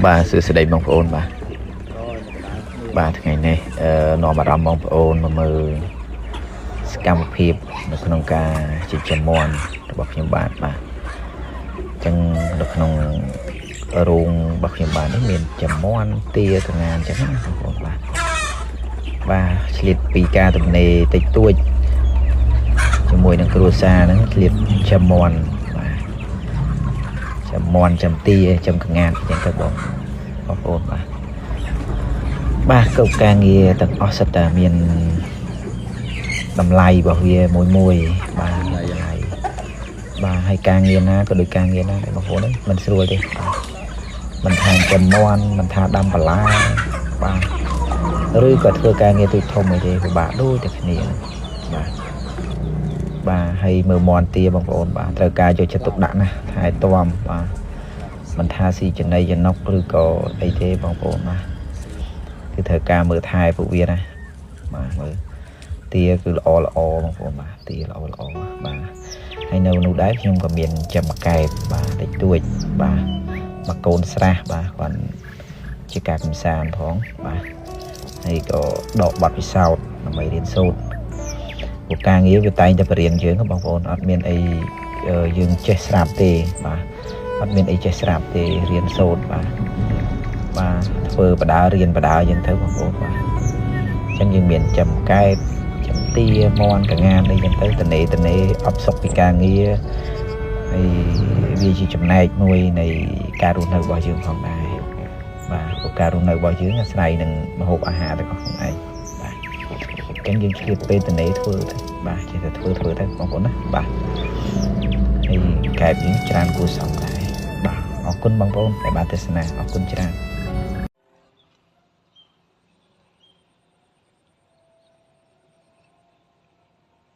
បាទសួស្តីបងប្អូនបាទបាទថ្ងៃនេះនាំអារម្មណ៍បងប្អូនមកមើលសកម្មភាពនៅក្នុងការចិញ្ចឹមមាន់របស់ខ្ញុំបាទបាទអញ្ចឹងនៅក្នុងរោងរបស់ខ្ញុំបាទនេះមានចំមាន់ទាកងានអញ្ចឹងណាបងប្អូនបាទបាទឆ្លៀតពីការទំនេរតិចតួចជាមួយនឹងគ្រួសារហ្នឹងឆ្លៀតចំមាន់បាទចំមាន់ចំទាចំកងានអញ្ចឹងទៅបងបងប្អូនបាទបាទគ្រប់ការងារទាំងអស់សិតតែមានតម្លៃរបស់វាមួយមួយបាទតម្លៃបាទហើយការងារណាក៏ដូចការងារណាដែរបងប្អូនហ្នឹងមិនស្រួលទេបាទមិនថាចំមាន់មិនថាដាំបន្លែបាទឬក៏ធ្វើការងារទូចធំអីទេពិបាកដូចតែគ្នាបាទបាទហើយមើលមាន់ទាបងប្អូនបាទត្រូវការយកចិត្តទុកដាក់ណាស់ថែទាំបាទមិនថាស៊ីចំណីចំណុកឬក៏អីទេបងប្អូនបាទគឺត្រូវការមើលថែពួកវាណាបាទមើលទាគឺល្អល្អបងប្អូនបាទទាល្អល្អបាទហើយនៅនោះដែរខ្ញុំក៏មានចាំកែបបាទតិចតួចបាទមកកូនស្រះបាទគាត់ជាការកំសាន្តផងបាទហើយក៏ដកប័ណ្ណពិសោធន៍ដើម្បីរៀនសូត្រព្រោះការងារវាតែងតែបរៀនយើងបងប្អូនអត់មានអីយើងចេះស្រាប់ទេបាទអត់មានអីចេះស្រាប់ទេរៀនសូត្របាទបាទធ្វើបដារៀនបដាយើងទៅបងប្អូនបាទអញ្ចឹងយើងមានចំកែបចំទាមន់កងានអីចឹងទៅតនេតនេអបសុកពីការងារហើយវាជាចំណែកមួយនៃការរស់នៅរបស់យើងផងដែរបាទព្រោះការរស់នៅរបស់យើងអាស្រ័យនឹងម្ហូបអាហារទាំងអស់ខ្លួនឯងបាទអញ្ចឹងយើងឆ្លៀតពេលតនេធ្វើទៅបាទចេះតែធ្វើធ្វើទៅបងប្អូនណាបាទហើយកែបយើងច្រើនគួរសមដែរបាទអរគុណបងប្អូនដែលបានទស្សនាអរគុណច្រើន។